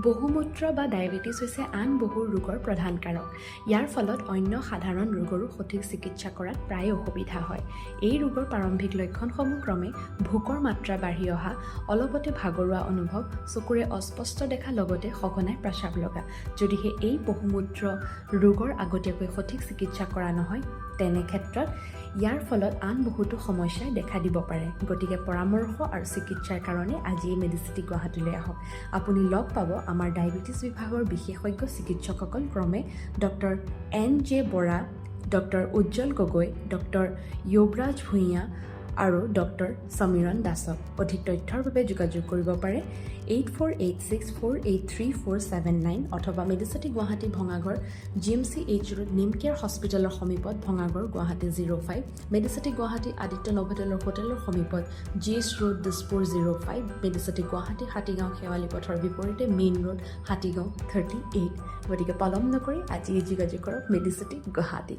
বহুমূত্ৰ বা ডায়েবেটিছ হৈছে আন বহু ৰোগৰ প্ৰধান কাৰক। ইয়াৰ ফলত অন্য সাধাৰণ ৰোগৰো সঠিক চিকিৎসা কৰাত প্ৰায়ে অসুবিধা হয়। এই ৰোগৰ প্ৰাৰম্ভিক লক্ষণসমূহ ক্ৰমে ভোকৰ মাত্ৰা বাঢ়ি অহা, অলপতে ভাগৰুৱা অনুভৱ, চকুৰে অস্পষ্ট দেখা, লগতে সঘনাই প্ৰস্ৰাৱ লগা। যদিহে এই বহুমূত্ৰ ৰোগৰ আগতীয়াকৈ সঠিক চিকিৎসা কৰা নহয়, তেনে ক্ষেত্ৰত ইয়াৰ ফলত আন বহুতো সমস্যাই দেখা দিব পাৰে। গতিকে পৰামৰ্শ আৰু চিকিৎসাৰ কাৰণে আজিয়েই মেডিচিটি গুৱাহাটীলৈ আহক। আপুনি লগ পাব আমাৰ ডায়েবেটিছ বিভাগৰ বিশেষজ্ঞ চিকিৎসকসকল ক্ৰমে doctor N J Bora, doctor Ujjwal Gogoi, doctor Yuvraj Bhuyan আৰু ডক্টৰ সমীৰণ দাসক। অধিক তথ্যৰ বাবে যোগাযোগ কৰিব পাৰে 8486483479 অথবা Medicity Guwahati, Bhangagarh, GMC H road, Neemcare হস্পিটেলৰ সমীপত, ভঙাগড়, গুৱাহাটী 05। মেডিচিটি গুৱাহাটী, আদিত্য নভোটেলৰ হোটেলৰ সমীপত, G S road, Dispur 05। Medicity Guwahati, Hatigaon Sewali পথৰ বিপৰীতে, মেইন ৰোড, হাতীগাঁও 38। গতিকে পলম নকৰি আজিয়ে যোগাযোগ কৰক মেডিচিটি গুৱাহাটী।